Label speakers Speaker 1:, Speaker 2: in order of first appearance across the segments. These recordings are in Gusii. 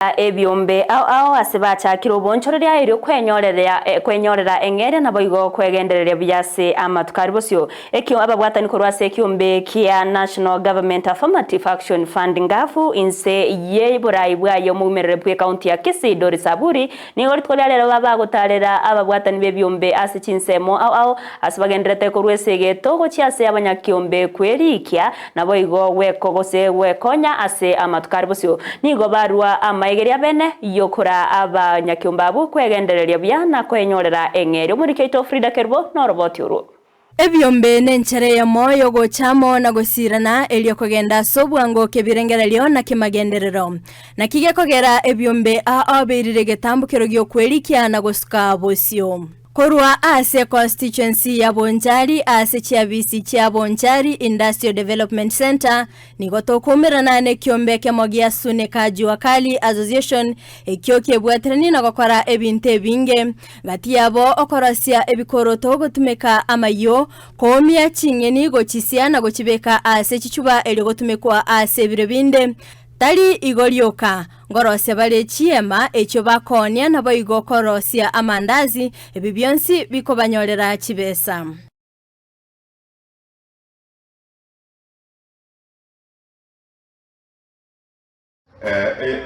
Speaker 1: Ebiombe ao ao ase bachakire obonchoreria erio kwenyorera eng'eria naboigo kwegendereria buya ase amatuko aria bosio. Ekio ababwatani korwa ase ekiombe kia National Government Affirmative Action Fund Ngafu inse y'oborai bwaye omoumerere bw'ecounty ya Kisii Doris Aburi nigo rituko ria rero babagotarera ababwatani b'ebiombe ase chinsemo ao ao ase bagendererete korwa esegeto gochia ase abanyakiombe kwerikia Naboigo gweko gose gwekonya ase amatuko are bosio, nigo barua amaegeria abene y'okoraa abanyakiombe abwo kwegendereria buya na kwenyorera eng'eria. Omoriki oito Frida Kerubo noroboti orwo.
Speaker 2: Ebiombe nenchera eyemo y'ogocha amo na gosiirana, erio kogenda ase obwango kebirengererio na kemagenderero. Naki gekogera ebiombe ao beirire egetambokero gi'okwerikia na gosuka bosio. Korwa ase constituency ya Bonchari ase chiabisi chia Bonchari Industrial Development Centre nigo tokoumerana nekiombe ekemo gia Suneka Jua Kali Association ekio kebwateranie na gokora ebinto ebinge gati yabo okorosia ebikoroto gotumeka amayio, koomia ching'eni gochisia na gochibeka ase chichuba erio gotumekwa ase ebiro binde. Tari igo rioka, ngorosia bare chiema echio bakoonia naboigo korosia amandasi, ebi bionsi bikobanyorera chibesa.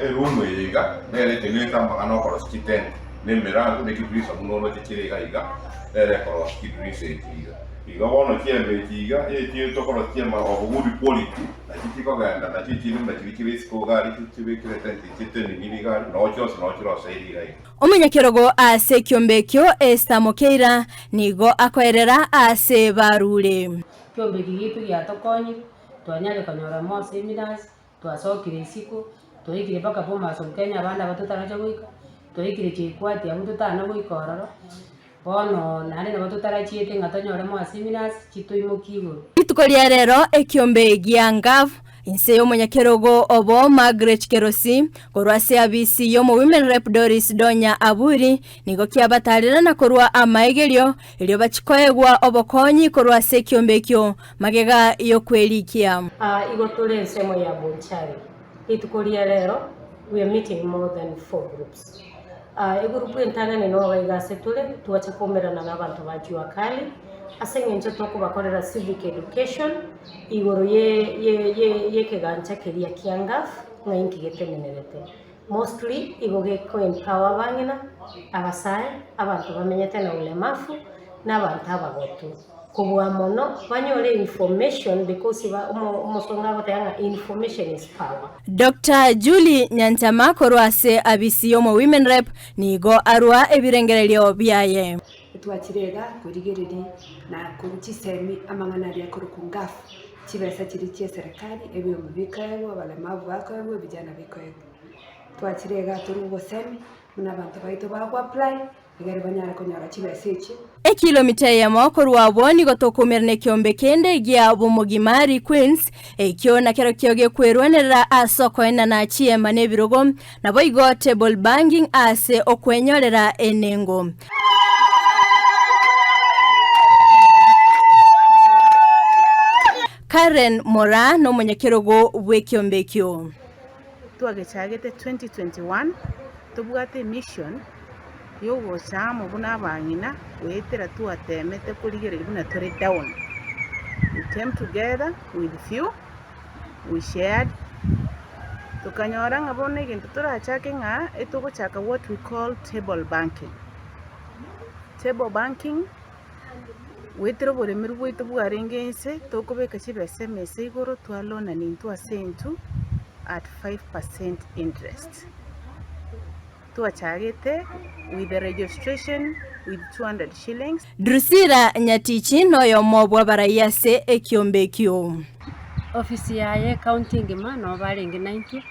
Speaker 3: Erumu eye iga nere etenenete amang'ana okorosia chitenti, na emerango, na chidirisa buna oroche chire iga iga, nere ekorosia chidirisa echi iga. Igo bono chiema echi iga, echi tokorosia chiema of good quality, Nachi chikogenda, nachi chinde buna chiria chire isiko iga aria chibekire etenti chitenenire iga aria, noo chionsi noo chiroseiri iga iga.
Speaker 2: Omonyakerogo ase ekiombe ekio Esther Mokeira nigo akoerera ase barure.
Speaker 4: Ekiombe eki giaito giatokonyire, twanyarire konyora more seminars, twasokire isiko, twaikire mpaka Bomas of Kenya abande aba totaracha goika, twaikire Cheikwati abwo totana goika ororo. Bono naende nabo totarachiete ng'a tonyore more seminars chitoimokie igoro.
Speaker 2: Rituko ria rero ekiombe gia Ngav inse y'omonyakerogo obo Margaret Kerosi korwa ase abisi y'omo Women Rep Doris Donya Aburi nigo kiabatarera na korwa amaegerio erio bachikoegwa obokonyi korwa ase ekiombe ekio magega y'okwerikia.
Speaker 4: Aa igo tore ensemo ya Bonchari. Rituko ria rero we are meeting more than four groups. Egurupu entang'ani noba iga ase tore, twacha koumerana nabanto ba Jua Kali, ase eng'encho tokobakorera civic education igoro ye ye ye yekegancha keria kia Ngaf ng'a inki getenenerete. Mostly igo geko empower abang'ina, abasae, abanto bamenyete na ulemafu, na abanto abagotu. Kobua mono banyore information because ba omo omosongo agoteba ng'a information is power.
Speaker 2: Doctor Julie Nyanchama korwa ase abisi y'omo Women Rep nigo arua ebirengererio biaye.
Speaker 5: Twachire iga korigereria na korwa chisemi amang'ana aria akorokwa ngaf, chibesa chiria chia eserekari, ebiombe bikoegwa, abalemavu bakoegwa, ebijana bikoegwa. Twachire iga torwe obosemi buna abanto baito bago apply. Egere banyare konyora chibesa echio.
Speaker 2: Ekilomita eyemo korwa abwo nigo tokomerana ekeombe kende gia Bomogimari, Queens, ekio nakerokio gekwerwanerera ase okoenana chiema na ebirogo, naboigo table banking ase okwenyorera enengo. Karen Moraa nomonyakerogo bw'ekeombe ekio.
Speaker 6: Twagechagete 2021 tobwate emission yogocha amo buna abang'ina goetera twatemete korigereria buna tore down. We came together with few, we shared, tokanyora ng'a bono egento torachake ng'a etogochaka what we call table banking. Table banking, goetera oboremeru bwaito bwarenge inse, tokobeka chibesa emesa igoro twalonani intwe ase intwe at 5% interest. Twachagete with the registration with 200 shillings.
Speaker 2: Drusilla Nyatichi noyomo bw'abarai ase ekiombe ekio.
Speaker 4: Ofisi yaye ecounty engima nabo barenge naintwe,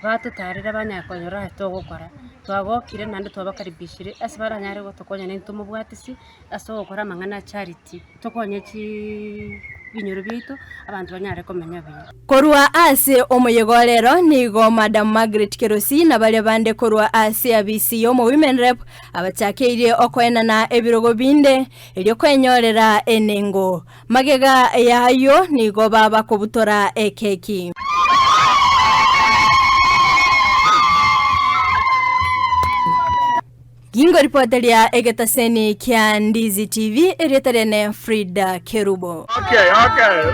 Speaker 4: batotarera banyare konyora ase togokora, twagokire naende twabakaribishire ase baranyare gotokonya naintwe tomobwatisi ase ogokora amang'ana a charity, tokonye chiiii ebinyoro biaito, abanto banyare komenya buya.
Speaker 2: Korwa ase omoyega o rero nigo Madam Margaret Kerosi na baria bande korwa ase abisi y'omo Women Rep abachakeirie okoenana ebirogo binde erio kwenyorera enengo. Magega y'ayio nigo babakobutora ekeki. Gingoripoteria egetaseni kia Ndizi TV, erieta riane Frida Kerubo.
Speaker 7: Okay, okay.